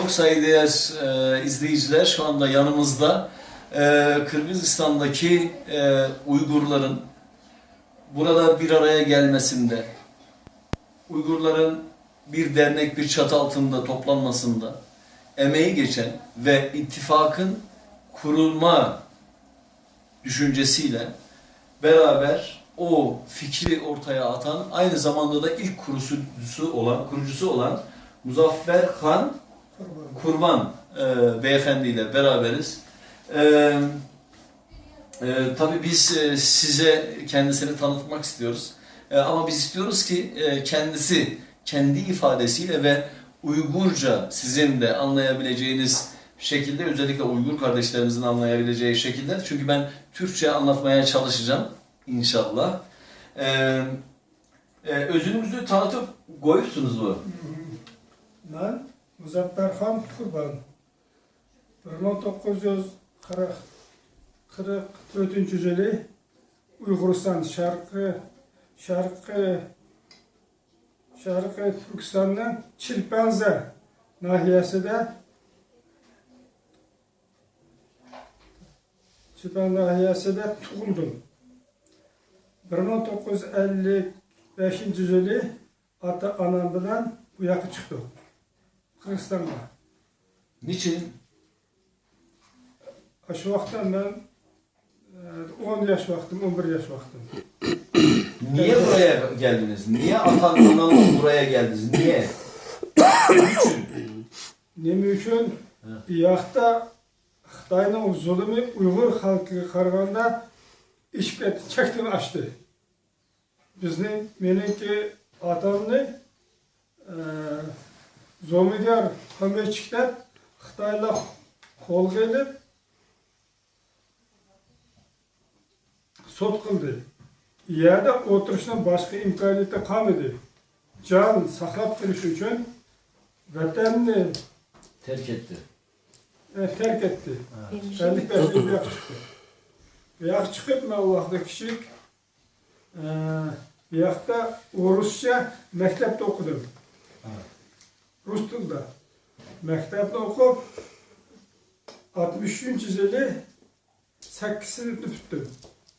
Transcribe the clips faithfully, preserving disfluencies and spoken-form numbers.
Çok saygıdeğer e, izleyiciler, şu anda yanımızda e, Kırgızistan'daki e, Uygurların burada bir araya gelmesinde, Uygurların bir dernek, bir çatı altında toplanmasında emeği geçen ve ittifakın kurulma düşüncesiyle beraber o fikri ortaya atan, aynı zamanda da ilk kurucusu olan, kurucusu olan Muzaffer Han Kurban e, beyefendiyle beraberiz. E, e, tabii biz e, size kendisini tanıtmak istiyoruz. E, ama biz istiyoruz ki e, kendisi kendi ifadesiyle ve Uygurca sizin de anlayabileceğiniz şekilde, özellikle Uygur kardeşlerimizin anlayabileceği şekilde, çünkü ben Türkçe anlatmaya çalışacağım inşallah. E, e, özünüzü tanıtıp koyuyorsunuz bu. Мен Музаппархан Курбан. Bir ming to'qqiz yuz qirq, qirq to'rtinchi yili Uyg'uriston sharqi, sharqi, sharqi Turkistonning Chilpanza nahiyasida, Chilpanza nahiyasida tug'ildim. Bir ming to'qqiz yuz ellik beshinchi yili ata-onam bilan bu yoqqa chiqdik, Qirg'izistonga. Niçin? Shu vaqtda men, e, o'n yosh vaqtim, o'n bir yosh vaqtim. Niye buraya geldiniz? Niye atan analar buraya geldiniz? Niye? Niçin? Nima uchun? Ha. Bu yoqda Xitoyning zulmi Uyg'ur xalqiga qaraganda eshik chakdin ochdi. Bizni, meniki otamni, e, zo'midor pomechchik deb Xitoylar qo'lga ilib, sud qildi. U yerda o'tirishdan boshqa imkoniyati qolmadi. Jon saqlab qolish uchun vatanni Terk etti. E, terk etti. Ha. Ellik besh yil bu yoqqa chiqdi. Bu yoqqa chiqib, men u vaqtda kichik, e, bu yoqda o'rischa maktabda o'qidim. Ha. Rus tilida. Maktabda o'qib, oltmish uchinchi yili sakkizinchi sinfni putdim.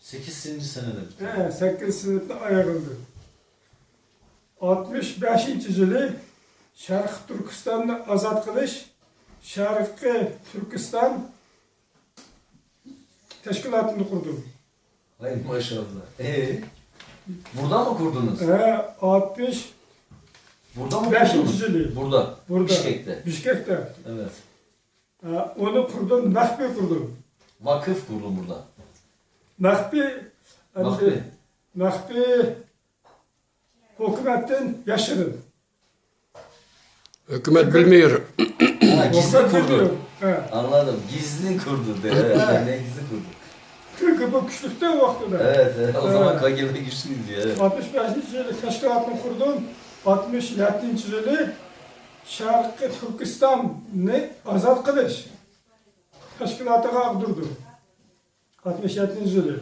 Sekizinci senede bitti. He, sakkizinchi sinfni oyog'imda. Oltmish beshinchi yili Sharqiy Turkistonni ozod qilish, Sharqiy Turkiston tashkilotini qurdim. Ay maşallah. Ee, burada mı kurdunuz? He, oltmish Burada mı beshinchi kurdunuz? Yili. Burada. Burada. Bişkek'te. Bişkek'te. Evet. Ha, uni qurdim, maxfiy qurdim. Vakıf kurdum burada. Maxfiy, endi, maxfiy. Maxfiy hukumatdan yashirin. Hukumat bilmaydi. Ha, gizli kurdu. Ha. Anladım. Gizli kurdu. Evet, ne gizli kurdu. Çünkü bu küçlükte vakti. Evet, evet. O zaman KGB güçlüydü ya. Evet. Oltmish beshinchi yili tashkilotni qurdim. Oltmish yettinchi yili Sharqiy Turkistonni ozod qilish tashkilotiga ag'dirdim. Oltmish yettinchi yili.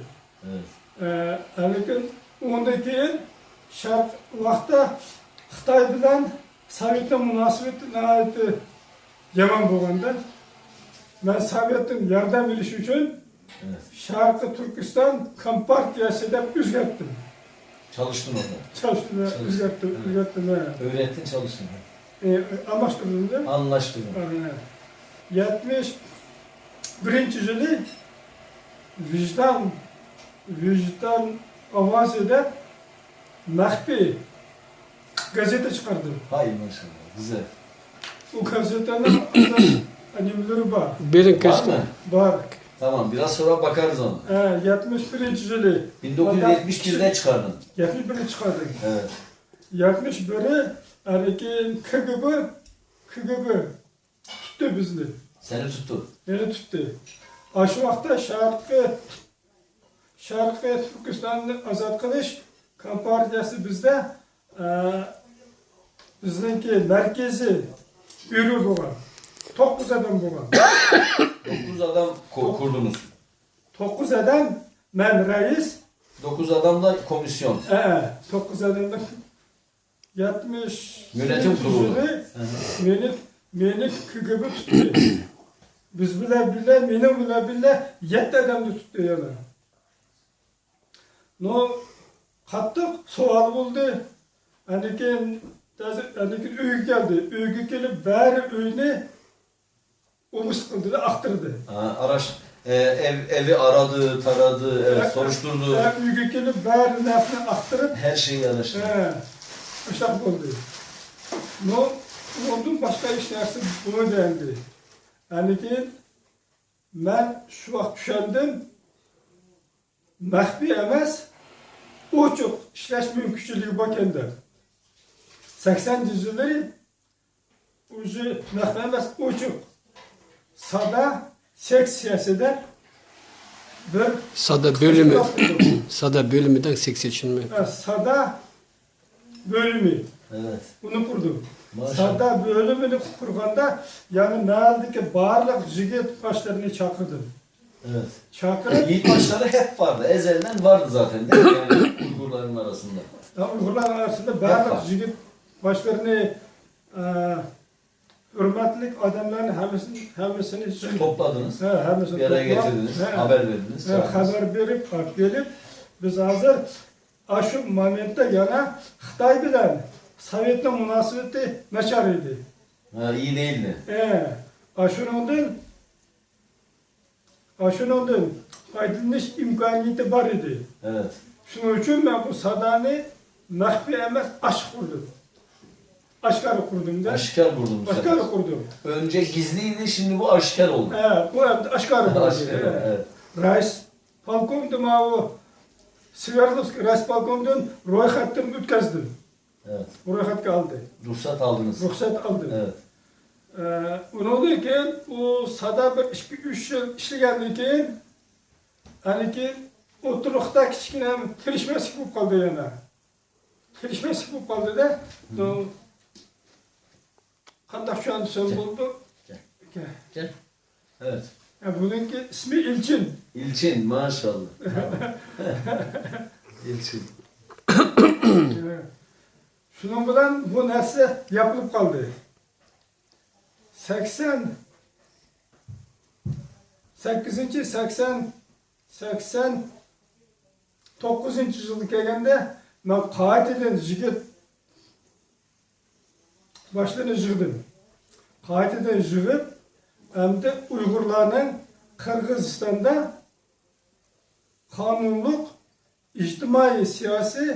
Evet. Ee, lekin undan keyin sharq vaqtda Xitoy bilan Sovetning munosabati nihoyatda yomon bo'lganda, men Sovetdan yordam olish uchun, evet, Sharqiy Turkiston kompartiyasi deb o'zgartdim. Çalıştın orada. Çalıştım, evet, çalıştım, evet. Öğrettin, çalıştın. E, anlaştırdım da. Anlaştırdım. Evet. Yetmiş birinci yılı Vicdan, Vicdan Avazı deb maxfiy gazeta chiqardim. Hay maşallah, güzel. Bu gazetanın animleri var. Benim. Var mı? Var. Tamam, biraz sonra bakarız ona. He, yetmiş birinci yılı. Bin dokuz yüz yetmiş birde çıkardın. Yetmiş birde çıkardım. Evet. Yetmiş biri, yani keyin KGB, KGB tuttu bizni. Seni tuttu. Beni tuttu. Şu vaqtda Sharqiy, Sharqiy Turkistonni ozod qilish kompartiyasi bizda, e, bizningki markaziy byuro bo'lgan. To'qqiz odam bo'lgan. Dokuz adam ku- kurdunuz. To'qqiz odam, men rais. Dokuz adam da komisyon. E, to'qqiz odam da yetmiş. Yönetim kurulu. Yili meni مېنى كىگىبې تۇتتى. بىز بىلەن بىللە، مېنىڭ بىلەن بىللە يەتتە ئادەمنى تۇتتى يەنە. نو، قاتتىق سوئال بولدى. ئاندىن كېيىن، ئاندىن كېيىن ئۆيگە كەلدى. ئۆيگە كېلىپ، بارى ئۆينى ئوبۇس قىلدى، ئاختۇردى. ھا، ئاراش-، ئە، ئەۋ-، ئەۋى ئارادى، تارادى، ئەۋەت، ھە، سورۇشتۇردى. ھە، ئۆيگە كېلىپ، بارى نەرسىنى ئاختۇرۇپ، ھەر شېئى ئاراش-، ھە، شۇنداق بولدى. نو، ئۇنىڭدىن باشقا ھېچ نەرسە بولمىدى ئەمدى. ئاندىن كېيىن مەن شۇ ۋاقىت چۈشەندىم، مەخپىي ئەمەس، ئوچۇق ئىشلەش مۇمكىنچىلىكى باركەن دەپ. سەكسەنىنچى يىللىرى ئۇژې مەخپىي ئەمەس، ئوچۇق سادا سېكسىيەسى دەپ بىر سادا بۆلۈمى. تەشكىلات قۇردۇم. سادا بۆلۈمى دەڭ، سېكسىيە چۈشۈنمەي. ھە، سادا بۆلۈمى. ئەۋەت. ئۇنى قۇردۇم. ماشاللا. سادا بۆلۈمىنى قۇرغاندا، يەنى مەھەللىدىكى بارلىق يىگىت باشلىرىنى چاقىردىم. ئەۋەت. چاقىرىپ، يىگىت باشلىرى ھەپ باردى، ئەزەلدىن باردى زاتەن، يەنى ئۇيغۇرلارنىڭ ئارىسىندا. ھە، ئۇيغۇرلارنىڭ ئارىسىندا بارلىق يىگىت باشلىرىنى، ئە، ھۆرمەتلىك ئادەملەرنى ھەممىسىنى، ھەممىسىنى يىغدىم. توپلادىڭىز. ھە، ھەممىسىنى بىر ئەرگە توپلاپ، كەلتۈردىڭىز، ھە، خەۋەر بەردىڭىز، ھە، چاقىردىڭىز. خەۋەر بېرىپ ئاپ كېلىپ، بىز ھازىر ئاشۇ مومېنتتا يەنە خىتاي بىلەن سوۋېتنىڭ مۇناسىۋىتى ناچار ئىدى. ھە، ئىي دەيدىلەر. ھە، ئاشۇنىڭدىن، ئاشۇنىڭدىن پايدىلىنىش ئىمكانىيىتى بار ئىدى. ئەۋەت. شۇنىڭ ئۈچۈن مەن بۇ سادانى مەخپىي ئەمەس، ئاچىق قۇردۇم. ئاشكارا قۇردۇم-دە. ئاشكارا قۇردۇم بۇ سەپەر. ئاشكارا قۇردۇم. ئۆنجە گىزلى ئىدى، شىندى بۇ ئاشكارا بولدى. ھە، بۇ ئەمدى ئاشكارا بولدى. ئاشكارا، ھە. ئەۋەت. رايىس پولكومدا ماۋۇ سۋېردلوۋسكىي رايىس پولكومدىن رويخەتتىن ئۆتكەزدىم. ئەۋەت. رويخەتكە ئالدى. رۇخسەت ئالدىڭىز. رۇخسەت ئالدىم. ئەۋەت. ئە، ئۇنىڭدىن كېيىن ئۇ سادا بىر ئىككى، ئۈچ يىل ئىشلىگەندىن كېيىن، ئاندىن كېيىن ئوتتۇرىلىقتا كىچىككىنە كېلىشمەسلىك بولۇپ قالدى يەنە. كېلىشمەسلىك بولۇپ قالدى-دە. ھە. قانداق چۈشەندۈرسەم بولىدۇ؟ كەل. كەل. كەل. ئەۋەت. ھە، بۇنىڭكى ئىسمى ئېلچىن. ئېلچىن، ماشاللا. ئېلچىن. شۇنىڭ بىلەن بۇ نەرسە ياپىلىپ قالدى. سەكسەن سەككىزىنچى، سەكسەن، سەكسەن توققۇزىنچى يىلغا كەلگەندە، مەن قايتىدىن يىگىت باشلىرىنى يىغدىم. قايتىدىن يىغىپ، ئەمدى ئۇيغۇرلارنىڭ قىرغىزىستاندا قانۇنلۇق ئىجتىمائىي سىياسىي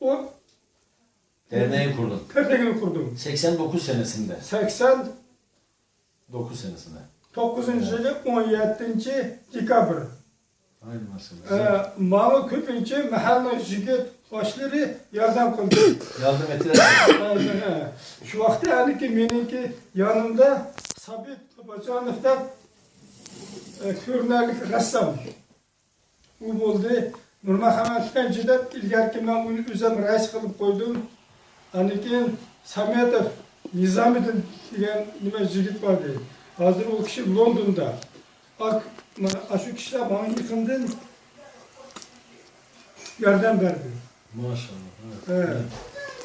ئۇ دەرنەكنى قۇردۇم. دەرنەكنى قۇردۇم. سەكسەن توققۇز سەنىسىندە. سەكسەن توققۇز سەنىسىندە. توققۇزىنچى يىلى ئون يەتتىنچى دېكابىر. ئاي، ماشاللا. ئە، ماڭا كۆپىنچە مەھەللىنىڭ يىگىت باشلىرى ياردەم قىلدى. ياردەم ئېتىلدى. ئە، شۇ ۋاقىتتا ھېلىقى مېنىڭكى يېنىمدا سابىت قاپاچانوف دەپ، ئە، كۆرۈنەرلىك رەسسام. ئۇ بولدى. نۇرمۇھەممەت پەنجى دەپ، ئىلگەرىكى مەن ئۇنى ئۆزۈم رەئىس قىلىپ قويدۇم. ئاندىن كېيىن سامەتوف نىزامىدىن دېگەن نېمە يىگىت بار ئىدى. ھازىر ئۇ كىشى لوندوندا. ئاك-، مانا ئاشۇ كىشىلەر ماڭا يېقىندىن ياردەم بەردى. ماشاللا. ھە.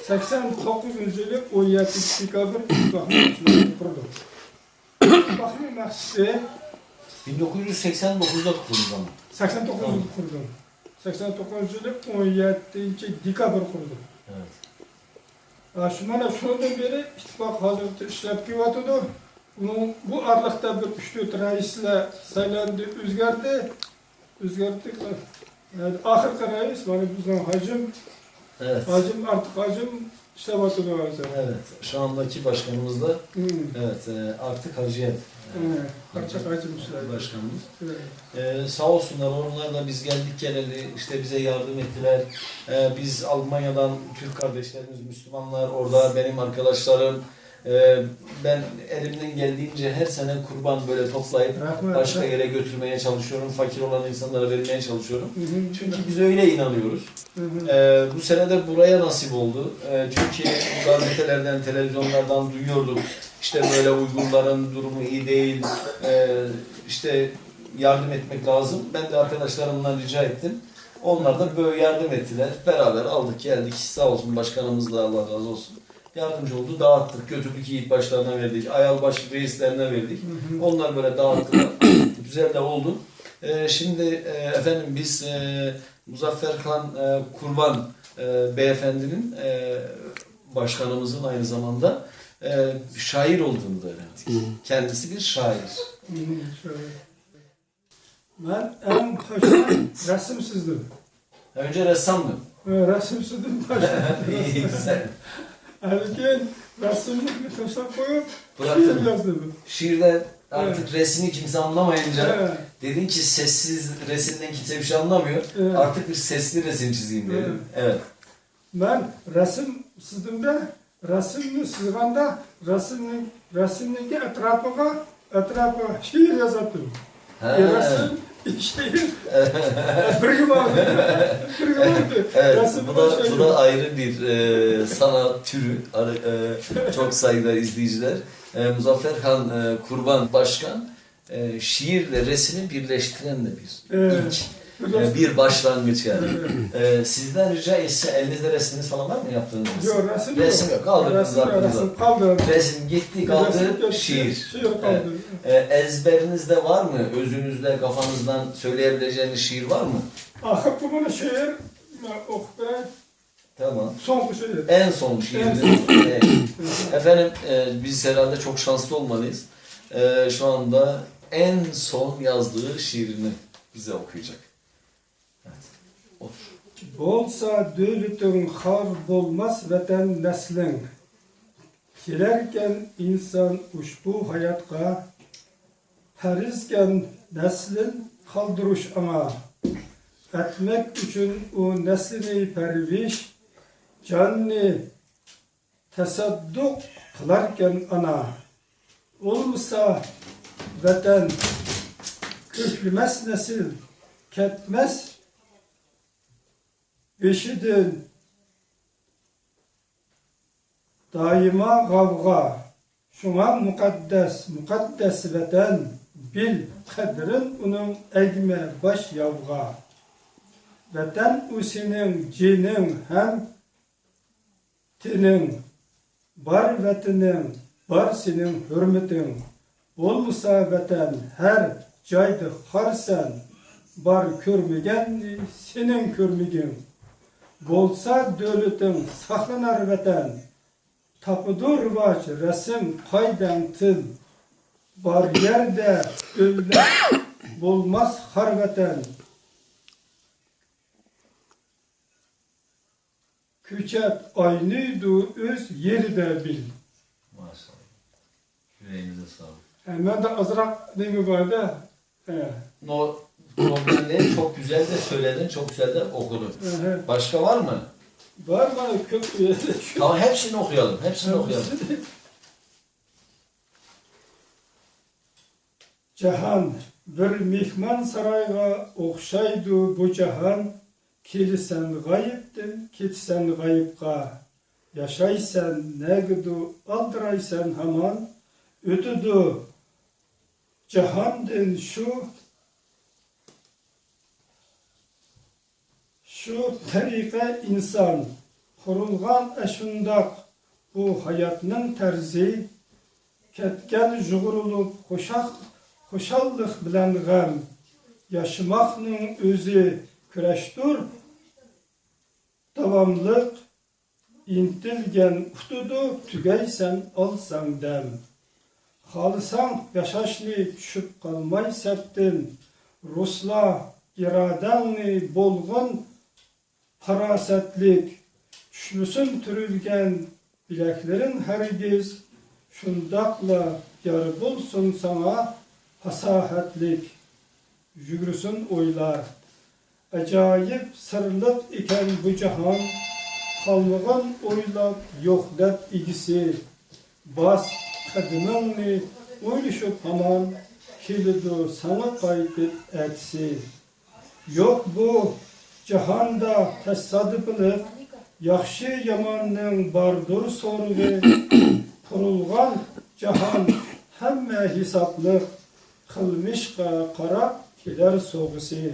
سەكسەن توققۇزىنچى يىلى ئون يەتتىنچى دېكابىر ئىتتىپاقنى قۇردۇق. ئىتتىپاقنىڭ مەقسىتى. مىڭ توققۇز يۈز سەكسەن توققۇزدا قۇرۇلغان. سەكسەن توققۇزدا قۇردۇم. سەكسەن توققۇزىنچى يىلى ئون يەتتىنچى دېكابىر قۇردۇم. ئەۋەت. ھە، شۇ مانا شۇنىڭدىن بېرى ئىتتىپاق ھازىرغىچە ئىشلەپ كېلىۋاتىدۇ. ئۇنىڭ بۇ ئارىلىقتا بىر ئۈچ تۆت رەئىسلەر سايلاندى، ئۆزگەردى. ئۆزگەردى. ئاخىرقى رەئىس مانا بىزنىڭ ھاجىم. ئەۋەت. ھاجىم، ئارتۇق ھاجىم ئىشلەۋاتىدۇ ھازىر. ئەۋەت، شۇ ئاندىكى باشقانىمىز دا، ھىم. ئەۋەت، ئە، ئارتۇق ھاجىيەت. ھە، ئارتۇق ھاجىم ئىشلەيدۇ. باشقانىمىز. ئەۋەت. Ee, sağ olsunlar, onlar da biz geldik geleli işte bize yardım ettiler. Ee, biz Almanya'dan Türk kardeşlerimiz, Müslümanlar, orada benim arkadaşlarım, Ee, ben elimden geldiğince her sene kurban böyle toplayıp Rahmet, başka rahmet. yere götürmeye çalışıyorum. Fakir olan insanlara vermeye çalışıyorum. Hı hı. Çünkü biz öyle inanıyoruz. Hı hı. Ee, bu sene de buraya nasip oldu. Ee, çünkü gazetelerden, televizyonlardan duyuyorduk. İşte böyle Uygurların durumu iyi değil. Ee, işte yardım etmek lazım. Ben de arkadaşlarımdan rica ettim. Onlar da böyle yardım ettiler. Beraber aldık geldik. Sağ olsun başkanımız da Allah razı olsun. Yardımcı oldu, dağıttık, götürdük yiğit başlarına verdik, ayal baş reislerine verdik. Hı hı. Onlar böyle dağıttılar. Güzel de oldu. Ee, şimdi e, efendim biz e, Muzaffer Han e, Kurban e, beyefendinin e, başkanımızın aynı zamanda e, şair olduğunu da öğrendik. Hı. Kendisi bir şair. Hı, şöyle. مەن ئەڭ باشتا رەسىم سىزدىم. Önce ressamdın. ھە، رەسىم سىزدىم باشتا. İyi, güzel. ئاندىن كېيىن رەسىمنى تاشلاپ قويۇپ، شېئىر يازدىم. Bıraktın. Şiirden artık resmi kimse anlamayınca dedin ki sessiz resimden kimse bir şey anlamıyor. Evet. Artık bir sesli resim çizeyim dedim. Evet. مەن رەسىم سىزدىم دە، رەسىمنى سىزغاندا رەسىمنىڭ، رەسىمنىڭكى ئەتراپىغا، ئەتراپىغا شېئىر يازاتتىم. Ha. رەسىم، شېئىر بىرگە باردى. بىرگە باردى. Evet, رەسىم bu بىلەن da, bu شېئىر. Da ayrı bir e, sanat türü. Ar- e, çok saygıdeğer izleyiciler. E, Muzaffer Han e, Kurban Başkan e, şiirle resmi birleştiren de bir ilk, e, bir başlangıç yani. E, sizden rica etse, elinizde resminiz falan var mı yaptığınız resim? Yok, resim yok. Resim yok, kaldırdınız aklınıza. Resim kaldı. Resim gitti, kaldı, şiir. Şiir kaldı. Evet. E, ezberinizde var mı? Özünüzde, kafanızdan söyleyebileceğiniz şiir var mı? Axır bu bunu şiir, e, oxup bereyim. Tamam. Son şiir. En son şiiriniz. En son. Evet. Efendim, e, biz herhalde çok şanslı olmalıyız. E, şu anda en son yazdığı şiirini bize okuyacak. Evet. Otur. بولسا دۆلىتىڭ خار بولماس ۋەتەن نەسلىڭ. كېلەركەن ئىنسان ئۇشبۇ ھاياتقا. پەرزكەن نەسلىن قالدۇرۇش ئاڭا، ئەتمەك ئۈچۈن ئۇ نەسلىنى پەرۋىش، جاننى تەسەددۇق قىلاركەن ئانا. بولمىسا ۋەتەن، كۆكلىمەس نەسىل، كەتمەس بېشىدىن دائىما غەۋغا. شۇڭا مۇقەددەس، مۇقەددەس ۋەتەن، بىل قەدرىن ئۇنىڭ، ئەگمە باش ياۋغا. ۋەتەن ئۇ سېنىڭ جېنىڭ ھەم تېنىڭ، بار ۋەتىنىڭ، بار سېنىڭ ھۆرمىتىڭ. بولمىسا ۋەتەن، ھەر جايدا خارسەن، بار كۆرمىگەننى سېنىڭ كۆرمىگىڭ. بولسا دۆلىتىڭ، ساقلىنار ۋەتەن، تاپىدۇ رىۋاج رەسىم، قائىدەڭ تىل، بار يەردە ئۆرلەپ بولماس خار ۋەتەن. كۆچەت ئاينىيدۇ ئۆز يېرىدە بىل. ماشائاللاھ. يۈرەگىڭىزگە ساغلىق. ھە، مەندە ئازراق نېمە بار-دە. ھە. No, problem değil. Çok güzel de söyledin, çok güzel de okudun. Hı hı. Başka var mı? بار، مانا كۆپ. Tamam, hepsini okuyalım, hepsini okuyalım. جاھان، بىر مېھمانسارايغا ئوخشايدۇ بۇ جاھان. كېلىسەن غايىبتىن، كېتىسەن غايىبقا. ياشايسەن نەگىدۇ، ئالدىرايسەن ھامان. ئۆتىدۇ جاھاندىن شۇ شۇ تەرىقە ئىنسان، قۇرۇلغان ئەشۇنداق بۇ ھاياتنىڭ تەرزى. كەتكەن يۇغۇرۇلۇپ خۇشاق-، خۇشاللىق بىلەن غەم. ياشىماقنىڭ ئۆزى كۈرەشتۇر داۋاملىق. ئىنتىلگەن ئۇتىدۇ، تۈگەيسەن ئالساڭ دەم. خالىساڭ ياشاشنى، چۈشۈپ قالماي سەپتىن. رۇسلا ئىرادەڭنى بولغىن پاراسەتلىك. چۈشمىسۇن تۈرۈلگەن بىلەكلىرىڭ ھەرگىز. شۇنداقلا يار بولسۇن ساڭا پاساھەتلىك. يۈگرىسۇن ئويلار. ئاجايىپ سىرلىق ئىكەن بۇ جاھان، قالمىغىن ئويلاپ يوق دەپ ئىگىسى. باس قەدىمىڭنى ئويلىشىپ ھامان، كېلىدۇ ساڭا قايتىپ ئەتىسى. يوق بۇ جاھاندا تاسادىپلىق، ياخشى ياماننىڭ باردۇر سورىقى. قۇرۇلغان جاھان ھەممە ھېسابلىق، قىلمىشقا قاراپ كېلەر سوغىسى.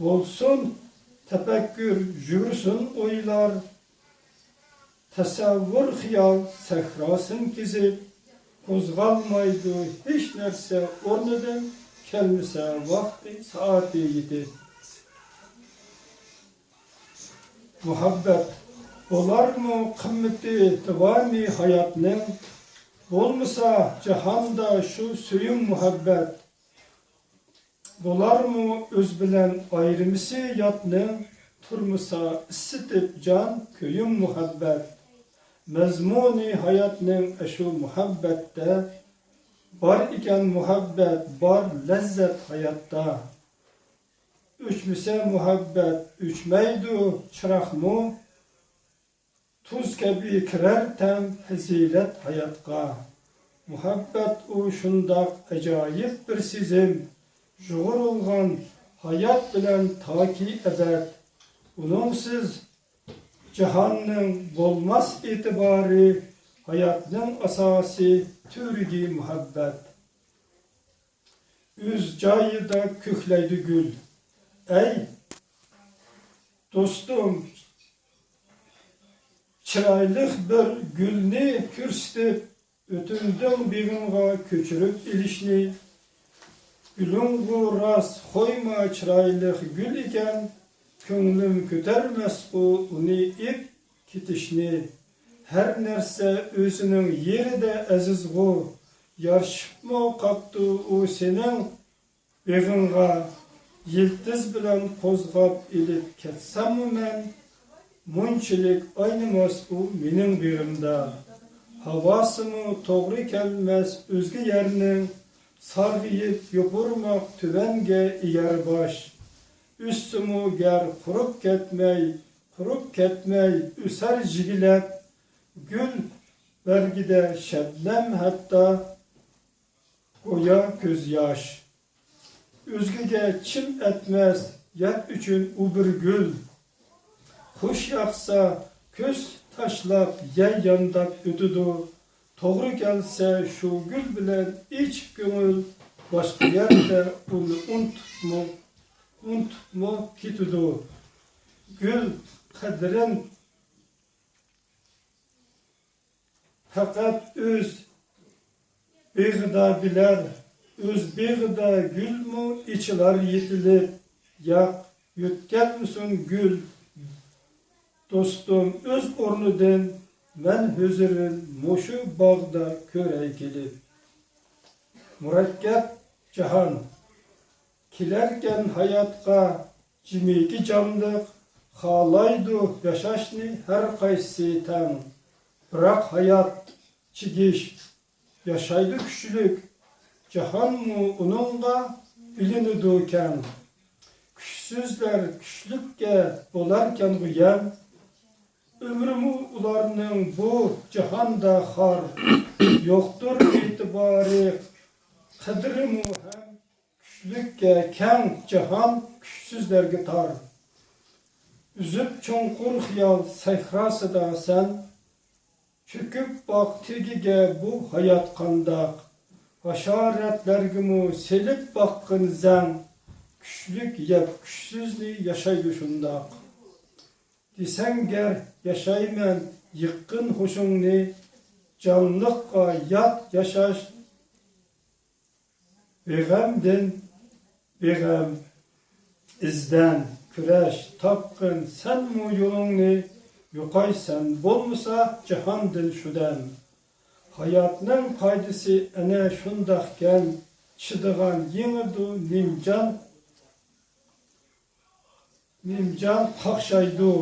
بولسۇن تەپەككۇر، يۈگۈرسۇن ئويلار، تەسەۋۋۇر خىيال سەھراسىنى كېزىپ، قوزغالمايدۇ ھېچ نەرسە ئورنىدىن، كەلمىسە ۋاقتى سائىتى يېتىپ. مۇھەببەت بولارمۇ قىممىتى داۋامى ھاياتنىڭ؟ بولمىسا جاھاندا شۇ سۆيۈم مۇھەببەت. بولارمۇ ئۆز بىلەن ئايرىمىسى ياتنىڭ؟ تۇرمىسا ئىسسىتىپ جان كۆيۈم مۇھەببەت. مەزمۇنى ھاياتنىڭ ئەشۇ مۇھەببەتتە. بار ئىكەن مۇھەببەت، بار لەززەت ھاياتتا. ئۆچمىسە مۇھەببەت، ئۆچمەيدۇ چىراغمۇ. تۇز كەبى كىرەر تەم پەزىلەت ھاياتقا. مۇھەببەت ئۇ شۇنداق ئاجايىپ بىر سېزىم، يۇغۇرۇلغان ھايات بىلەن تاكى ئەبەد. ئۇنىڭسىز جاھاننىڭ بولماس ئېتىبارى، ھاياتنىڭ ئاساسىي تۈۋرۈكى مۇھەببەت. ئۆز جايىدا كۆكلەيدۇ گۈل. ئەي دوستۇم، چىرايلىق بىر گۈلنى كۆرسىتىپ، ئۆتۈندۈڭ بېغىمغا كۆچۈرۈپ ئېلىشنى. گۈلۈڭغۇ راست قويما چىرايلىق گۈل ئىكەن، كۆڭلۈم كۆتەرمەسقۇ ئۇنى ئېپ كېتىشنى. ھەر نەرسە ئۆزىنىڭ يېرىدە ئەزىزغۇ، يارىشىپمۇ قاپتۇ ئۇ سېنىڭ بېغىڭغا. يىلتىز بىلەن قوزغاپ ئېلىپ كەتسەممۇ مەن، مۇنچىلىك ئاينىماس ئۇ مېنىڭ بېغىمدا. ھاۋاسىمۇ توغرا كەلمەس ئۆزگە يەرنىڭ، سارغىيىپ يوپۇرماق تۆۋەنگە ئېگەر باش. ئۆسسىمۇ گەر قۇرۇپ كەتمەي، قۇرۇپ كەتمەي ئۆسەر جىگىلەپ، گۈل بەرگىدە شەبنەم ھەتتا گويا كۆز ياش. ئۆزگىگە چىم ئەتمەس يات ئۈچۈن ئۇ بىر گۈل. خۇش ياقسا كۆز تاشلاپ يەر يانداپ ئۆتىدۇ. توغرا كەلسە شۇ گۈل بىلەن ئېچىپ كۆڭۈل، باشقا يەردە ئۇنى ئۇنتۇپمۇ، ئۇنتۇپمۇ كېتىدۇ. گۈل قەدرىن پەقەت ئۆز بېغىدا بىلەر، ئۆز بېغىدا گۈلمۇ ئېچىلار يېتىلىپ. ياق، يۆتكەلمىسۇن گۈل، دوستۇم، ئۆز ئورنىدىن، مەن ھۆزۈرۈن مۇشۇ باغدا كۆرەي كېلىپ. مۇرەككەپ جاھان. كېلەركەن ھاياتقا جىمىكى جانلىق، خالايدۇ ياشاشنى ھەر قايسىسى تەڭ. بىراق ھايات چىگىش، ياشايدۇ كۈچلۈك، جاھانمۇ ئۇنىڭغا بىلىنىدۇ كەڭ. كۈچسىزلەر كۈچلۈككە بولاركەنغۇ يەم، ئۆمرىمۇ ئۇلارنىڭ بۇ جاھاندا خار. يوقتۇر ئېتىبارى، قەدرىمۇ ھەم. كۈچلۈككە كەڭ جاھان، كۈچسىزلەرگە تار. ئۈزۈپ چوڭقۇر خىيال سەھراسىدا سەن، چۆكۈپ باق تېگىگە بۇ ھايات قانداق. ھاشاراتلارغىمۇ سېلىپ باققىن زەڭ، كۈچلۈك يەپ كۈچسىزنى ياشايدۇ شۇنداق. دېسەڭ گەر ياشايمەن يىققىن ھوشۇڭنى، جانلىققا يات ياشاش بىغەمدىن بىغەم. ئىزدەن، كۈرەش، تاپقىن سەنمۇ يولۇڭنى، يوقايسەن بولمىسا جاھاندىن شۇدەم. ھاياتنىڭ قائىدىسى ئەنە شۇنداقكەن، چىدىغان يېڭىدۇ نىمجان. نىمجان قاقشايدۇ،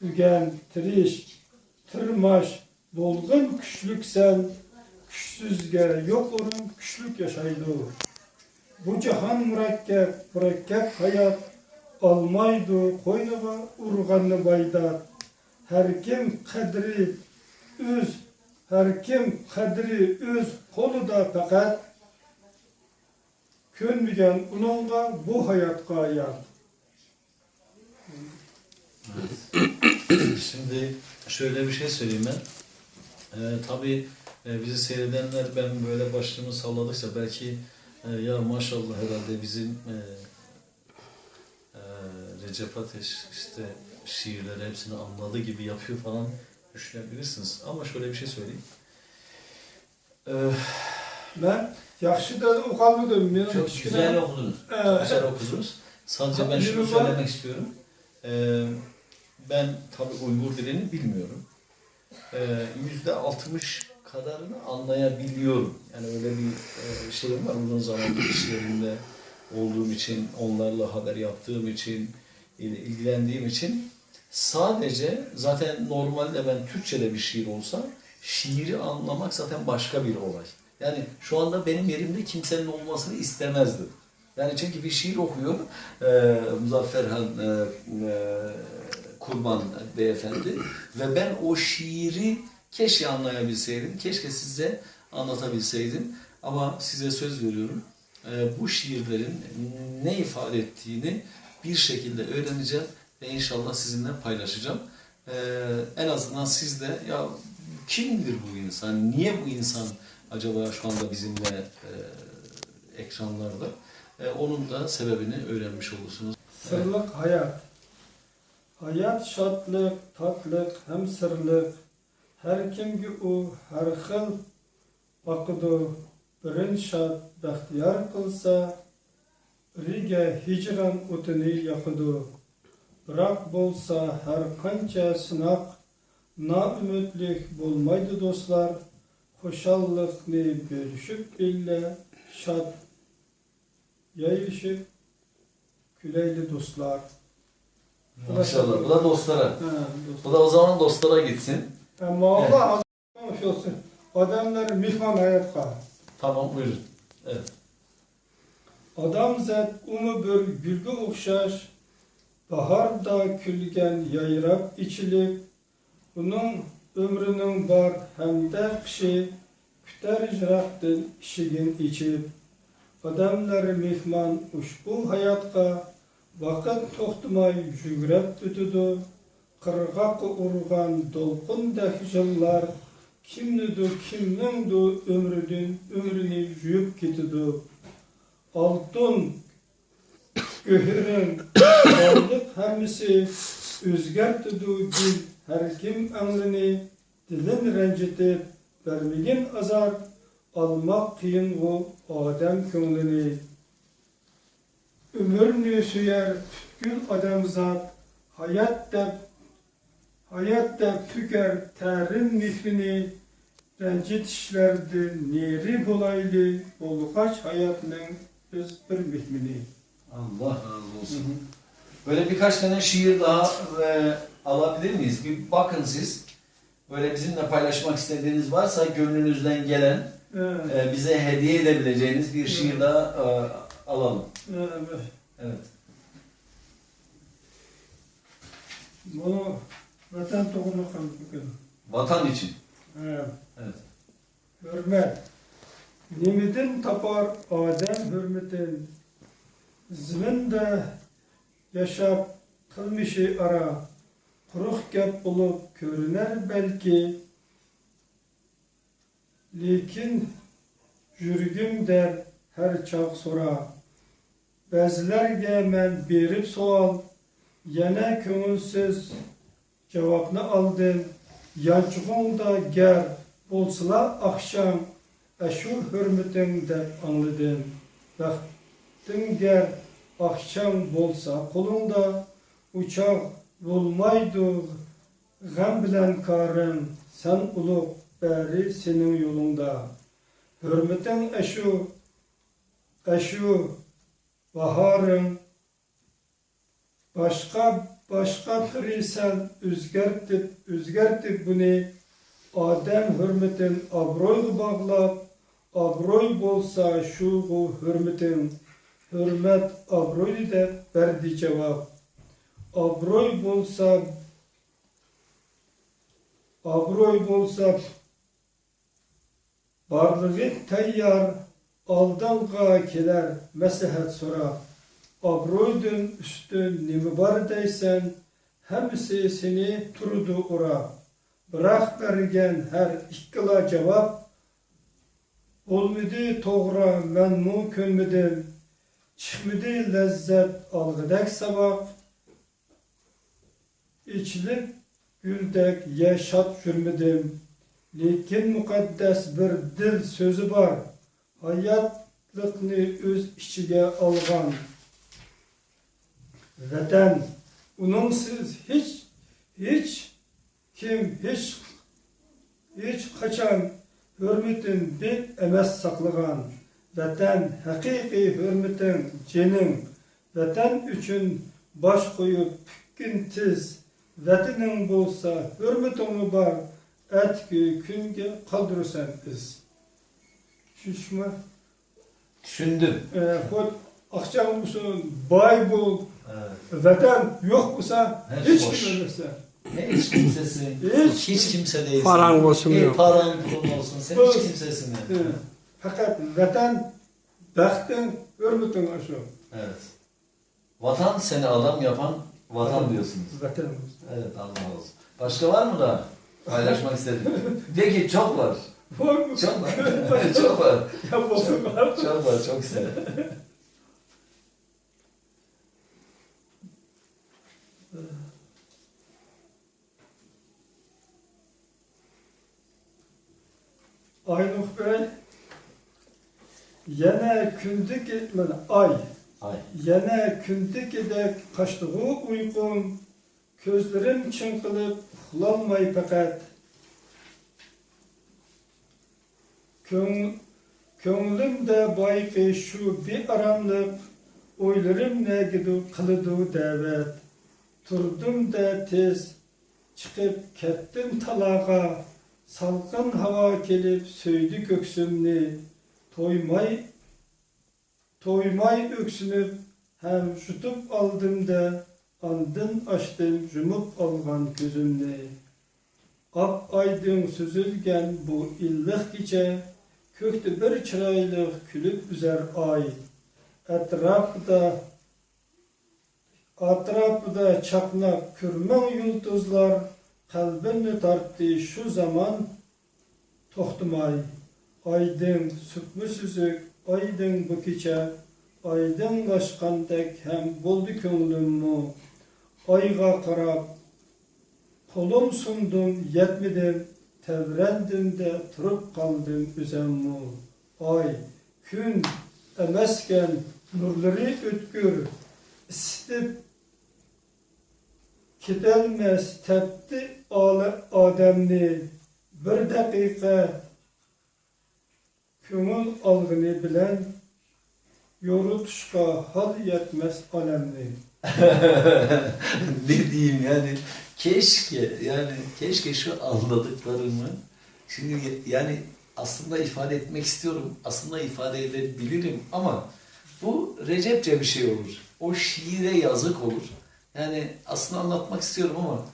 ئۆگەن، تىرىش، تىرماش، بولغىن كۈچلۈكسەن، كۈچسىزگە يوق ئورۇن، كۈچلۈك ياشايدۇ. بۇ جاھان مۇرەككەپ، مۇرەككەپ ھايات، ئالمايدۇ قوينىغا ئۇرغاننى بايدات. ھەركىم قەدرى ئۆز، ھەركىم قەدرى ئۆز قولىدا پەقەت. كۆنمىگەن ئۇنىڭغا بۇ ھاياتقا يات. Şimdi şöyle bir şey söyleyeyim ben. Ee, tabii e, bizi seyredenler, ben böyle başımı salladıkça belki e, ya maşallah herhalde bizim e, e, Recep Ateş işte şiirleri hepsini anladı gibi yapıyor falan. düşünebilirsiniz. Ama şöyle bir şey söyleyeyim. Ee, Ben yaxşı da oqalmadım. Meni Çok kichkina güzel okudunuz. Ee, Çok güzel okudunuz. Sadece ben şunu Yunus abi. söylemek istiyorum. Ee, ben tabii Uygur dilini bilmiyorum. Ee, yüzde altmış kadarını anlayabiliyorum. Yani öyle bir e, şeyim var. Uzun zamandır işlerinde olduğum için, onlarla haber yaptığım için, il- ilgilendiğim için sadece zaten normalde ben Türkçe'de bir şiir olsa şiiri anlamak zaten başka bir olay. Yani şu anda benim yerimde kimsenin olmasını istemezdim. Yani çünkü bir şiir okuyor e, Muzaffer Han e, e, Kurban beyefendi ve ben o şiiri keşke anlayabilseydim, keşke size anlatabilseydim. Ama size söz veriyorum, e, bu şiirlerin ne ifade ettiğini bir şekilde öğreneceğim ve inşallah sizinle paylaşacağım. E, en azından siz de ya kimdir bu insan, niye bu insan acaba şu anda bizimle e, ekranlarda? E, onun da sebebini öğrenmiş olursunuz. Sırlık hayat. Hayat şatlık, tatlık hem sırlık. Her kimge u her xil baqıdı. Birin şat, baxtiyar qılsa, biriga hicran o'tini yoqadi. Biroq bo'lsa har qancha sinoq, noumidlik bo'lmaydi do'stlar. Xushalliqni bo'lishib billa, shod yeyishib kulayli do'stlar. Maşallah. Bu da dostlara. Ha, dost. Bu da o zaman dostlara gitsin. Ama Allah Olsun. Adamlar mehman hayatqa. Tamam, buyurun. Evet. Odamzod umi bir gulga o'xshash, bahorda kulgan yayrab ichilib, uning umrining bor hamda qishi kutar yiroqdan eshigin ichib. Odamlar mehmon ushbu hayotga, vaqt to'xtamay yugrab o'tadi. Qirg'oqqa urgan to'lqindek yillar kimnidu, kimningdu umridan, umrini yuvib ketadi. Oltin, go'hring, boyliq hammasi o'zgartidi gul, har kim angrini, dilin ranjitib, bermagin azor, olmoq qiying'u odam ko'nglini. Umrni suyar putgul odamzod, hayot deb, hayot deb to'kar tarin mehrini, ranjitishlardan neri bo'layli, bo'lg'ach hayotning biz bir mehmini. Allah razı olsun. Hı hı. Böyle birkaç tane şiir daha e, alabilir miyiz? Bir bakın siz. Böyle bizimle paylaşmak istediğiniz varsa gönlünüzden gelen Evet. e, bize hediye edebileceğiniz bir şiir Evet. daha e, alalım. Evet. Evet. Bunu vatan to'g'riliq qilib. Vatan için. Evet. Evet. Hurmat. Nimidan topar odam hurmatin? Ziminda yashab qilmishi aro. Quruq gap bo'lib ko'rinar balki, lekin yuragim der har chog' so'ra. Ba'zilarga men berib savol, yana ko'ngilsiz javobni oldim. Yonchug'ingda gar bo'lsila oqshom, ashu hurmating deb angladim. Baxting gar oqshom bo'lsa qo'lingda, u chog' bo'lmaydi g'am bilan korim, sen ulug', bari sening yo'lingda. Hurmating ashu, ashu bahoring, boshqa, boshqa turi sal o'zgartib, o'zgartib buni. Odam hurmatin obro'yga bog'lab, obro'y bo'lsa shugu hurmating, hurmat obro'ydi deb berdi javob. Obro'y bo'lsa, obro'y bo'lsa, borlig'i tayyor oldinga kelar maslahat so'rab. Obro'ydan ustun nima bor deysan, hammasi seni turdi o'rab. Biroq bergan har ikkala javob bo'lmadi to'g'ri, manmu ko'nmadim. Chiqmadi lazzat olg'idek saboq. Ichilib گۈلدەك يە شاد يۈرمىدىم. لېكىن مۇقەددەس بىر دىل سۆزى بار، ھاياتلىقنى ئۆز ئىچىگە ئالغان. ۋەتەن، ئۇنىڭسىز ھېچ، ھېچ كىم، ھېچ، ھېچ قاچان ھۆرمىتىم بىل ئەمەس ساقلىغان. ۋەتەن، ھەقىقىي ھۆرمىتىڭ جېنىڭ. ۋەتەن ئۈچۈن باش قويۇپ پۈككىن تىز. ۋەتىنىڭ بولسا ھۆرمىتىڭمۇ بار، ئەتىكى كۈنگە قالدۇرىسەن ئىز. چۈشۈندۈڭمۇ؟ چۈشۈندۈم. ئە، خۇد ئاقچاڭ بولسۇن، باي بول، ھە. ۋەتەن يوق بولسا، ھە، ھېچ خوش. كىم ئەمەسسەن. ھېچ كىمسەنسەن. ھېچ ھېچ كىمسە دەيسەن. پاراڭ بولسۇن، ئەي، يوق. پاراڭ پۇلۇڭ بولسۇن، سەن بولسۇن. ھېچ كىمسەنسەن. ھە. پەقەت ۋەتەن، بەختىڭ، ھۆرمىتىڭ ئاشۇ. ئەۋەت. Vatan seni adam yapan vatan diyorsunuz. Vatan. Evet, Allah olsun. Başka var mı daha paylaşmak istediğiniz? Peki, çok var. Var mı? Çok var. Çok var. Ya, olsun. Çok, çok var, çok güzel. ئاينۇر بەي، يەنە كۈندىكى، مانا، ئاي. ئاي. يەنە كۈندىكىدەك قاچتىغۇ ئۇيقۇم، كۆزلىرىم چىڭقىلىپ ئۇخلالماي پەقەت. كۆڭ-، كۆڭلۈمدە بايىقى شۇ بىئاراملىق، ئويلىرىم نەگىدۇ قىلىدۇ دەۋەت. تۇردۇم-دە تېز، چىقىپ كەتتىم تالاغا، سالقىن ھاۋا كېلىپ سۆيدى كۆكسۈمنى. تويماي، تويماي ئۆكسۈنۈپ ھەم يۇتۇپ ئالدىم-دە، ئاندىن ئاچتىم يۇمۇپ ئالغان كۆزۈمنى. ئاپئايدىڭ سۈزۈلگەن بۇ ئىللىق كېچە، كۆكتە بىر چىرايلىق كۈلۈپ ئۈزەر ئاي. ئەتراپىدا ئەتراپىدا چاقناپ كۈرمىڭ يۇلتۇزلار، قەلبىمنى تارتتى شۇ زامان توختىماي. ئايدىڭ سۈپمۇ سۈزۈك، ئايدىڭ بۇ كېچە، ئايدىڭلاشقاندەك ھەم بولدى كۆڭلۈممۇ. ئايغا قاراپ قولۇم سۇندۇم، يەتمىدىم، تەۋرەندىم-دە تۇرۇپ قالدىم ئۆزەممۇ. ئاي، كۈن ئەمەسكەن، نۇرلىرى ئۆتكۈر، ئىسسىتىپ كېتەلمەس، تەپتى ئالە-، ئادەمنى. بىر دەقىقە كۆڭۈل ئالغىنى بىلەن، يورۇتۇشقا ھال يەتمەس ئالەمنى. Ne diyeyim yani, keşke, yani keşke şu anladıklarımı şimdi, yani aslında ifade etmek istiyorum, aslında ifade edebilirim ama bu Recepçe bir şey olur. O şiire yazık olur. Yani aslında anlatmak istiyorum ama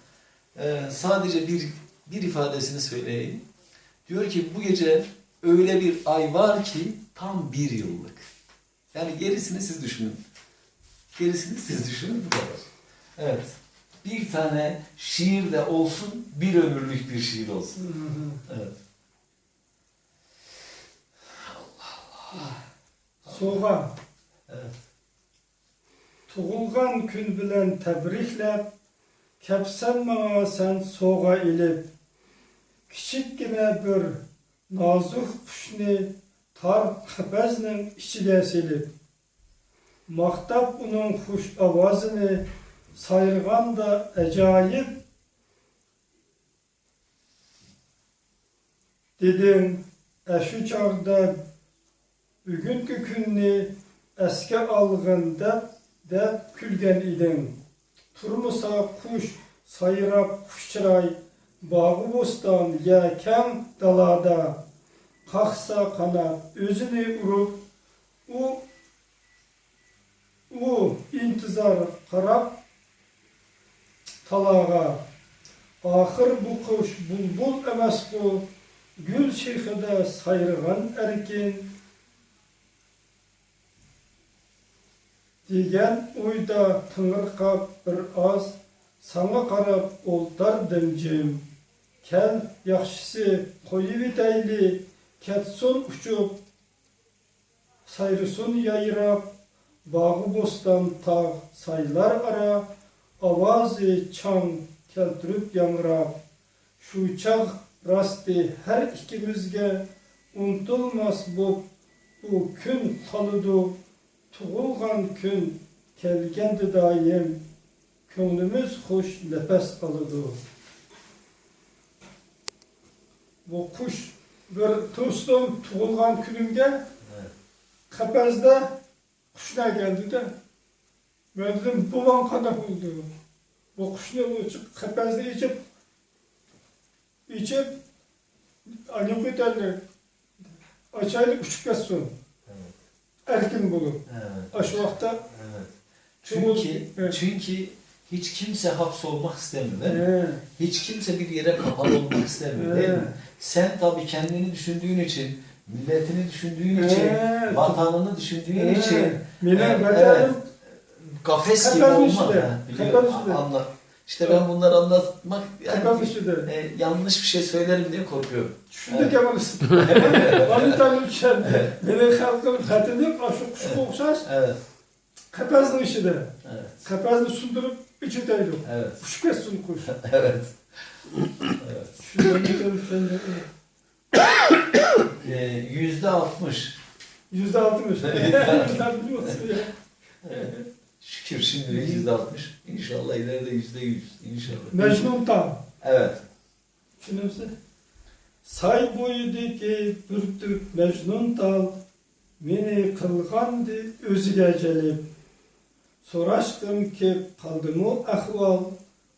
e, sadece bir, bir ifadesini söyleyeyim. Diyor ki bu gece öyle bir ay var ki tam bir yıllık. Yani gerisini siz düşünün. Gerisini siz düşünün, bu kadar. Evet. Bir tane şiir de olsun, bir ömürlük bir şiir olsun. Hı hı. Evet. سوۋغا. Evet. تۇغۇلغان كۈن بىلەن تەبرىكلەپ، كەپسەن ماڭا سەن سوۋغا ئېلىپ. كىچىككىنە بىر نازۇك قۇشنى تار قەپەسنىڭ ئىچىگە سېلىپ. ماختاپ ئۇنىڭ خۇش ئاۋازىنى، سايرىغاندا ئاجايىپ دېدىڭ. ئەشۇ چاغدا بۈگۈنكى كۈننى ئەسكە ئالغىن دەپ، دەپ كۈلگەن ئىدىڭ. تۇرمىسا قۇش سايراپ خۇش چىراي، باغۇ بوستان يا كەڭ دالادا، قاقسا قانات ئۆزىنى ئۇرۇپ، ئۇ ئۇ ئىنتىزار قاراپ تالاغا. ئاخىر بۇ قۇش بۇلبۇل ئەمەسقۇ، گۈل شېخىدا سايرىغان ئەركىن. دېگەن ئويدا تېڭىرقاپ بىر ئاز، ساڭا قاراپ ئولتاردىم جىم. كەل، ياخشىسى قويۇۋېتەيلى، كەتسۇن ئۇچۇپ. سايرىسۇن يايراپ، باغۇ بوستان، تاغ، سايلار ئارا، ئاۋازى چاڭ كەلتۈرۈپ ياڭراپ، شۇ چاغ راستى ھەر ئىككىمىزگە ئۇنتۇلماس بوپ بۇ كۈن قالىدۇ. تۇغۇلغان كۈن كەلگەندە دائىم، كۆڭلىمىز خۇش نەپەس ئالىدۇ. بۇ قۇش، بىر دوستۇم تۇغۇلغان كۈنۈمگە قەپەستە قۇش نەگەلدى دە. مەن دېدىم، بۇ ماڭا قانداق بولدى؟ بۇ قۇشنى ئۇ قەپەستە ئېچىپ، ئېچىپ، ئانا قويتەللى، ئاچايلى ئۇچۇپ كەتسۇن. ئەركىن بولۇپ. ئاشۇ ۋاقىتتا چۈنكى، چۈنكى ھېچ كىمسە ھەپس بولماق ئىستەمەيدۇ. ھېچ كىمسە بىر يەرگە قاپالىنىپ بولماق ئىستەمەيدۇ، دەيمەن. سەن تاكى كەندىنى چۈشەندۈرگىنىچە، مىللەتنى چۈشەندۈرگىنىچە، ۋەتىنىنى چۈشەندۈرگىنىچە، مېنىڭ ۋەتىنىم قەپەس ئىچىدە. ئىشتە بۇنلارنى ئاڭلاتماق، يانلىش بىر شەي سۆزلەرمەن دەپ قورقۇم. چۈشەندى كەمال ئۇستا. ۋالىتانى چۈشەندى. مېنىڭ خەلقىم ۋەتىنىم ئاشۇ قۇشقا ئوخشاش. قەپەسنىڭ ئىچىدە. قەپەسنى سۇندۇرۇپ ئېچىۋېتەيلى. ئۇچۇپ كەتسۇن قۇش. چۈشەندى، چۈشەندى. يۈزدە ئاتمىش. يۈزدە ئاتمىش. شۈكۈر، شىمدىلىك يۈزدە ئاتمىش. ئىنشاللا ئىلەردە يۈزدە يۈز. ئىنشاللا. مەجنۇنتال. چۈشىنىمسىز؟ ساي بويىدىكى بىر تۈپ مەجنۇنتال مېنى قىلغانىدى ئۆزىگە جەلپ. سوراشقۇم كېپ قالدىمۇ ئەھۋال،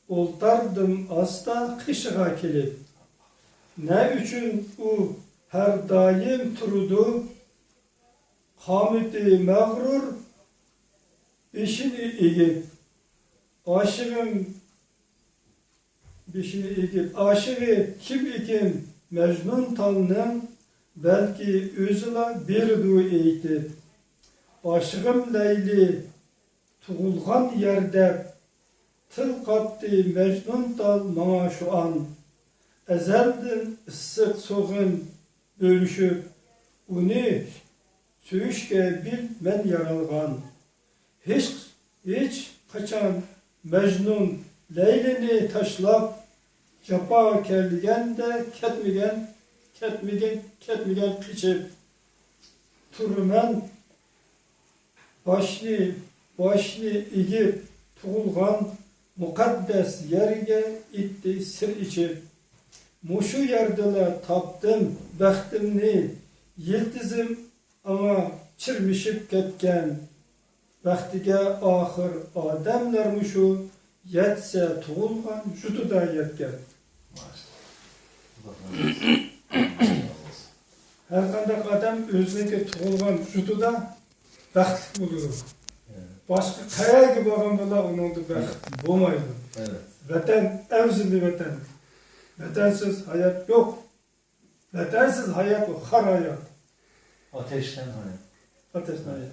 ئولتاردىم ئاستا قېشىغا كېلىپ. نە ئۈچۈن ئۇ ھەر دائىم تۇرىدۇ، قامىتى مەغرۇر، بېشىنى ئېگىپ. ئاشىقىم بېشىنى ئېگىپ. ئاشىقى كىم ئىكەن مەجنۇنتالنىڭ، بەلكى ئۆزىلا بېرىدۇ ئېيتىپ. ئاشىقىم لەيلى تۇغۇلغان يەر دەپ، تىل قاتتى مەجنۇنتال ماڭا شۇ ئان. ئەزەلدىن ئىسسىق سوغۇن بۆلۈشۈپ، ئۇنى سۆيۈشكە بىل مەن يارالغان. ھېچ، ھېچ قاچان مەجنۇن لەيلىنى تاشلاپ، جاپا كەلگەندە كەتمىگەن، كەتمىگەن، كەتمىگەن قېچىپ. تۇرىمەن باشنى، باشنى ئېگىپ تۇغۇلغان مۇقەددەس يەرگە ئېيتتى سىر ئېچىپ. مۇشۇ يەردىلا تاپتىم بەختىمنى، يىلتىزىم ئاڭا چىرمىشىپ كەتكەن. بەختىگە ئاخىر ئادەملەر مۇشۇ، يەتسە تۇغۇلغان يۇرتىدا يەتكەن. ھەر قانداق ئادەم ئۆزىنىڭكى تۇغۇلغان يۇرتىدا بەختلىك بولىدۇ. باشقا قەيەرگە بارغان بالا ئۇنىڭدا بەخت بولمايدۇ. ۋەتەن ئەۋزىللى ۋەتەن. ۋەتەنسىز ھايات يوق. ۋەتەنسىز ھايات ئۇ خار ھايات. ئاتەشتىن ھايات. ئاتەشتىن ھايات.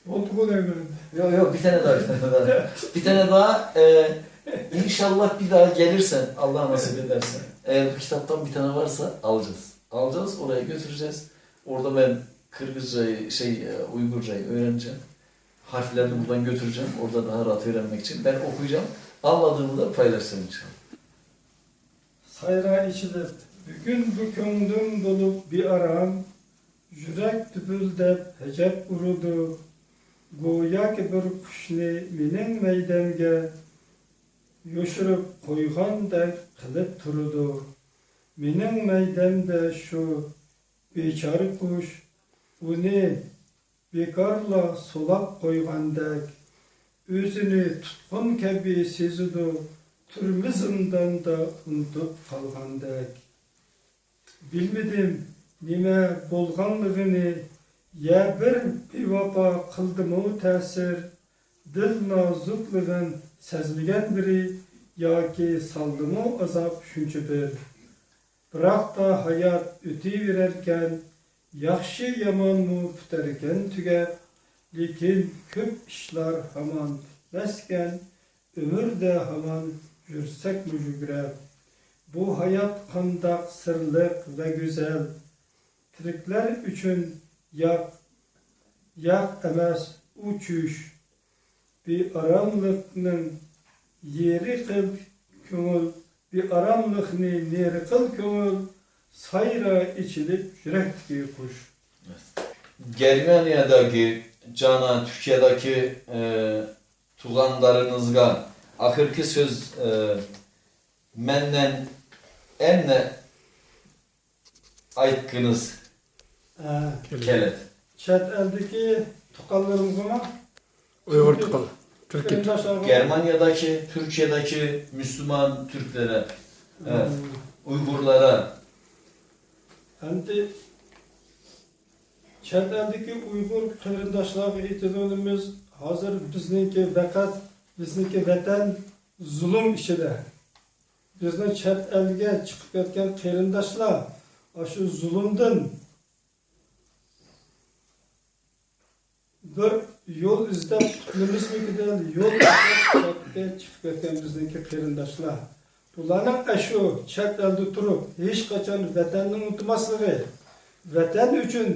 بولدى، بولدى ئەمدى. يوق، يوق، بىر تەنە داۋا، بىر تەنە داۋا. بىر تەنە داۋا، ئە، ئىنشاللا بىر داۋا گېلىرسەن، ئاللا ناسىپ ئېتەرسە. ئەگەر بۇ كىتابتىن بىر تەنە بارسا، ئالىجاز. ئالىجاز، ئورايا گۆتۈرىجەز. ئورادا مەن قىرغىزجاي، شەي، ئە، ئۇيغۇرجاي ئۆگەنجەم. ھارپلارنى بۇرادىن گۆتۈرىجەم، ئورادا داھا رات ئۆگەنمەكچى. مەن ئوقۇيجام، ئاڭلادىغىنىڭدا پايلاشسام ئىنشاللا. سايرا ئېچىلىپ، بۈگۈن بۇ كۆڭلۈم بولۇپ بىئارام، يۈرەك دۈپۈلدەپ ھەجەپ ئۇرىدۇ. گوياكى بىر قۇشنى مېنىڭ مەيدەمگە يوشۇرۇپ قويغاندەك قىلىپ تۇرىدۇ. مېنىڭ مەيدەمدە شۇ بىچارە قۇش، ئۇنى بىكارلا سولاپ قويغاندەك، ئۆزىنى تۇتقۇن كەبى سېزىدۇ، تۈرمە زىنداندا ئۇنتۇپ قالغاندەك. بىلمىدىم نېمە بولغانلىقىنى، يا بىر بىۋاپا قىلدىمۇ تەسىر، دىل نازۇكلۇقىن سەزمىگەن بىرى، ياكى سالدىمۇ ئازاب شۇنچە بىر. بىراقتا ھايات ئۆتۈۋېرەركەن، ياخشى-يامانمۇ پۈتەركەن تۈگەپ، لېكىن كۆپ ئىشلار ھامان پۈتمەسكەن، ئۆمۈردە ھامان يۈرسەكمۇ يۈگرەپ. بۇ ھايات قانداق سىرلىق ۋە گۈزەل، تىرىكلەر ئۈچۈن ياق، ياق ئەمەس ئۇ چۈش. بىئاراملىقنىڭ يېرى قىل كۆڭۈل، بىئاراملىقنى نېرى قىل كۆڭۈل، سايرا ئېچىلىپ يۈرەكتىكى قۇش. Germaniyadaki, Canan, Türkiye'deki, e, tuğanlarınızga ahırki söz, e, menden en ne aytqınız ھە. Kelet. چەت ئەلدىكى تۇغقانلىرىمغىمۇ؟ ئۇيغۇر تۇغقان، تۈركىي. قېرىنداشلارغا. Germaniya'daki, Türkiye'deki Müslüman Türklere, evet, Uygurlara. ئەمدى چەت ئەلدىكى ئۇيغۇر قېرىنداشلارغا ئېيتىدىغىنىمىز، ھازىر بىزنىڭكى ۋەقەت، بىزنىڭكى ۋەتەن زۇلۇم ئىچىدە. بىزنىڭ چەت ئەلگە چىقىپ كەتكەن قېرىنداشلار ئاشۇ زۇلۇمدىن بىر يول ئىزدەپ قۇتۇلىمىزمىكىن دەپ يول ئىزدەپ چەتكە چىقىپ كەتكەن بىزنىڭكى قېرىنداشلار. بۇلارنىڭ ئاشۇ چەت ئەلدە تۇرۇپ ھېچقاچان ۋەتەننى ئۇنتۇماسلىقى، ۋەتەن ئۈچۈن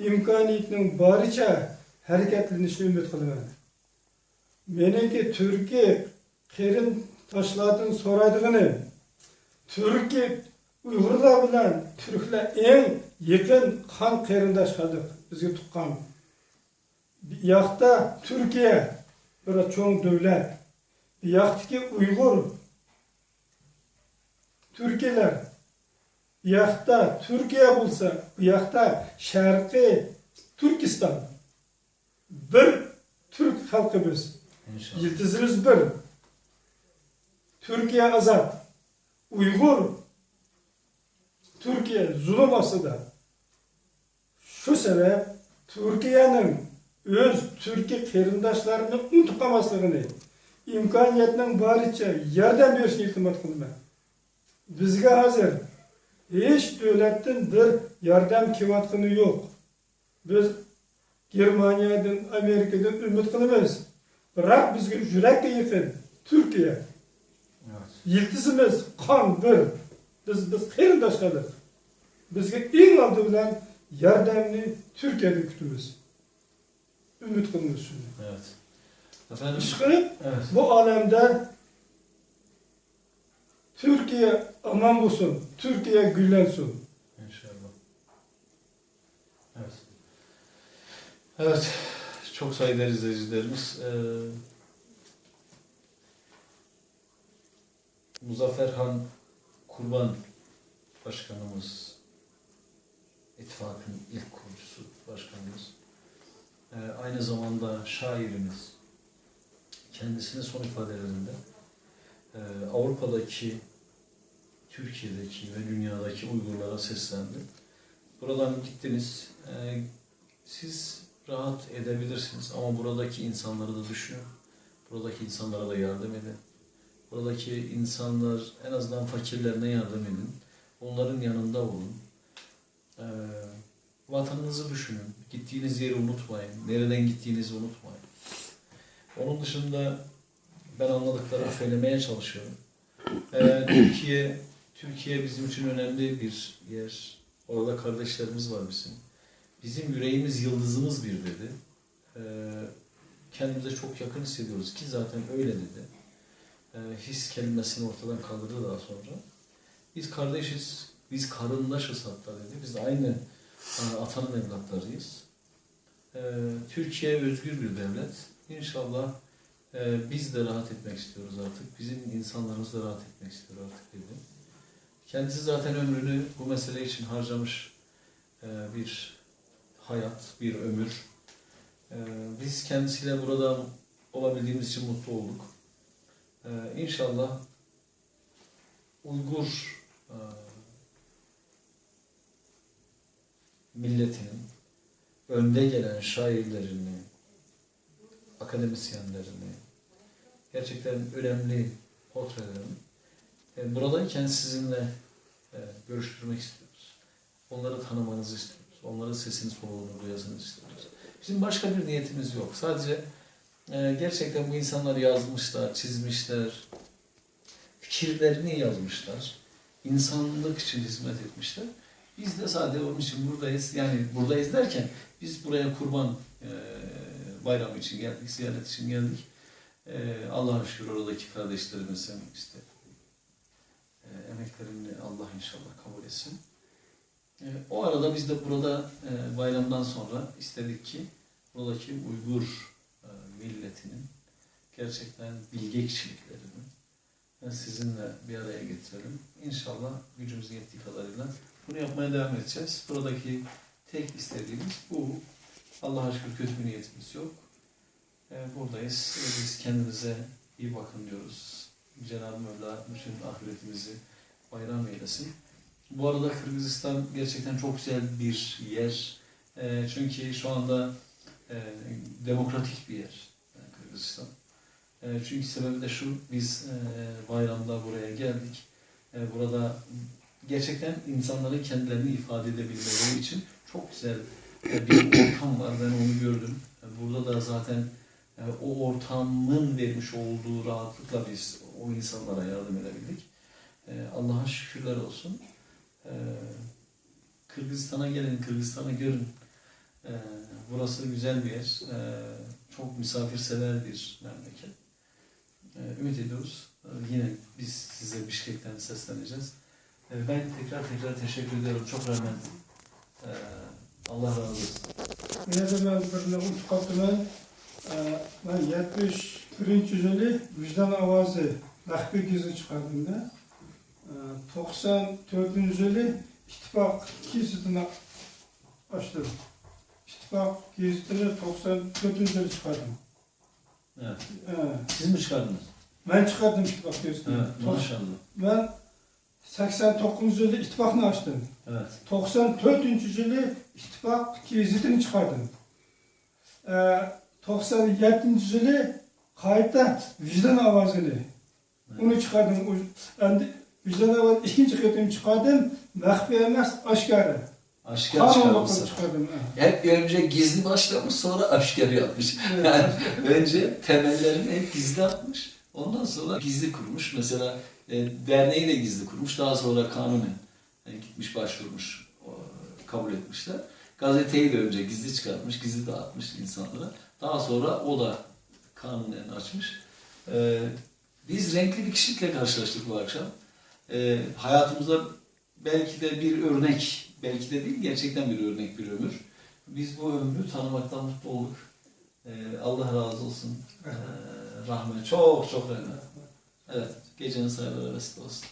ئىمكانىيىتىنىڭ بارىچە ھەرىكەتلىنىشىنى ئۈمىد قىلىمەن. مېنىڭكى تۈركىي قېرىنداشلاردىن سورايدىغىنىم، تۈركىي ئۇيغۇرلار بىلەن تۈركلەر ئەڭ يېقىن قان قېرىنداش خەلق، بىزگە تۇغقان. بۇ ياقتا تۈركىيە بىر چوڭ دۆلەت. بۇ ياقتىكى ئۇيغۇر، تۈركىيەلەر، بۇ ياقتا تۈركىيە بولسا، بۇ ياقتا شەرقىي تۈركىستان. بىر تۈرك خەلقى بىز. ئىنشاللا. يىلتىزىمىز بىر. تۈركىيە ئازاد. ئۇيغۇر، تۈركىيە زۇلۇم ئاستىدا. شۇ سەۋەب تۈركىيەنىڭ ئۆز تۈركىي قېرىنداشلارنى ئۇنتۇپ قالماسلىقىنى، ئىمكانىيەتنىڭ بارىچە ياردەم بېرىشىنى ئىلتىماس قىلىمەن. بىزگە ھازىر ھېچ دۆلەتتىن بىر ياردەم كېلىۋاتقىنى يوق. بىز گېرمانىيەدىن، ئامېرىكىدىن ئۈمىد قىلىمىز. بىراق بىزگە يۈرەككە يېقىن تۈركىيە. يىلتىزىمىز قان بىر. بىز، بىز قېرىنداش خەلق. بىزگە ئەڭ ئالدى بىلەن ياردەمنى تۈركىيەدىن كۈتىمىز. ئۈمىد قىلىمىز شۇنى. ئىشقىلىپ، بۇ ئالەمدە تۈركىيە ئامان بولسۇن، تۈركىيە گۈللەنسۇن. ئىنشاللا. Evet. Evet, çok saygıdeğer izleyicilerimiz, e, Muzaffer Han Kurban Başkanımız, ittifakın ilk kurucusu başkanımız, e, aynı zamanda şairimiz, kendisinin son ifadelerinde, e, Avrupa'daki, Türkiye'deki ve dünyadaki Uygurlara seslendi. Buradan gittiniz, e, siz rahat edebilirsiniz ama buradaki insanları da düşünün. Buradaki insanlara da yardım edin. Buradaki insanlar, en azından fakirlerine yardım edin. Onların yanında olun. Ee, vatanınızı düşünün. Gittiğiniz yeri unutmayın. Nereden gittiğinizi unutmayın. Onun dışında ben anladıklarımı söylemeye çalışıyorum. Ee, Türkiye, Türkiye bizim için önemli bir yer. Orada kardeşlerimiz var bizim. Bizim yüreğimiz, yıldızımız bir dedi. Ee, kendimize çok yakın hissediyoruz ki zaten öyle dedi. Ee, his kelimesini ortadan kaldırdı daha sonra. Biz kardeşiz, biz karındaşız hatta dedi. Biz aynı, e, atanın evlatlarıyız. Ee, Türkiye özgür bir devlet. İnşallah, e, biz de rahat etmek istiyoruz artık. Bizim insanlarımız da rahat etmek istiyor artık dedi. Kendisi zaten ömrünü bu mesele için harcamış, e, bir hayat, bir ömür. E, biz kendisiyle burada olabildiğimiz için mutlu olduk. E, inşallah Uygur, e, milletinin önde gelen şairlerini, akademisyenlerini, gerçekten önemli portrelerini, e, buradayken sizinle, e, görüştürmek istiyoruz. Onları tanımanızı istiyoruz. Onların sesini soluğunu duyasınız istiyoruz. Bizim başka bir niyetimiz yok. Sadece, e, gerçekten bu insanlar yazmışlar, çizmişler, fikirlerini yazmışlar, insanlık için hizmet etmişler. Biz de sadece onun için buradayız. Yani buradayız derken biz buraya Kurban, e, Bayramı için geldik, ziyaret için geldik. Ee, Allah'a şükür oradaki kardeşlerimizin işte e, emeklerini Allah inşallah kabul etsin. E, o arada biz de burada e, bayramdan sonra istedik ki buradaki Uygur e, milletinin gerçekten bilge kişiliklerini e, sizinle bir araya getirelim. İnşallah gücümüzün yettiği kadarıyla bunu yapmaya devam edeceğiz. Buradaki tek istediğimiz bu. Allah'a şükür kötü bir niyetimiz yok. E, buradayız. E, biz kendinize iyi bakın diyoruz. Cenab-ı Mevla bütün ahiretimizi bayram eylesin. Bu arada Kırgızistan gerçekten çok güzel bir yer. E, çünkü şu anda e, demokratik bir yer e, Kırgızistan. E, çünkü sebebi de şu, biz e, bayramda buraya geldik. E, burada gerçekten insanların kendilerini ifade edebilmeleri için çok güzel e, bir ortam var. Ben onu gördüm. E, burada da zaten e, o ortamın vermiş olduğu rahatlıkla biz o insanlara yardım edebildik. E, Allah'a şükürler olsun. E, Kırgızistan'a gelin, Kırgızistan'ı görün. E, burası güzel bir yer. E, çok misafirsever bir memleket. E, ümit ediyoruz. E, yine biz size Bişkek'ten sesleneceğiz. E, ben tekrar tekrar teşekkür ediyorum. Çok rağmen e, Allah razı olsun. Yine de ben birini unutup kaptım. E, ben yetmiş birinci yılı Vicdan Avazı Mahfi Gizli çıkardım da. E, doksan dördüncü yılı İttifak Gizli'ni açtım. İttifak Gizli'ni doksan dördüncü yılı çıkardım. Evet. He. Siz mi çıkardınız? Ben çıkardım İttifak Gizli'ni. Evet, maşallah. Ben seksen dokuzuncu yılı İttifak'ını açtım. Evet. Doksan dördüncü yılı İttifak Gizli'ni çıkardım. Ee, doksan yedinci yılı kayıtta Vicdan Avazı'nı. Evet. Onu çıkardım. O, endi Vicdan Avazı ikinci kez çıkardım. Mahfi emas, aşkarı. Aşikar çıkarmışsın. Çıkardım, evet. Hep önce gizli başlamış, sonra aşikar yapmış. Evet. Yani önce temellerini hep gizli atmış. Ondan sonra gizli kurmuş. Mesela e, derneği de gizli kurmuş. Daha sonra kanunen e, gitmiş başvurmuş. O, kabul etmişler. Gazeteyi de önce gizli çıkartmış, gizli dağıtmış insanlara. Daha sonra o da kanunen açmış. E, biz renkli bir kişilikle karşılaştık bu akşam. E, hayatımızda Belki de bir örnek, belki de değil, gerçekten bir örnek, bir ömür. Biz bu ömrü tanımaktan mutlu olduk. Ee, Allah razı olsun. Ee, rahmet, çok çok rahmet. Evet, geceniz hayırlara vesile olsun.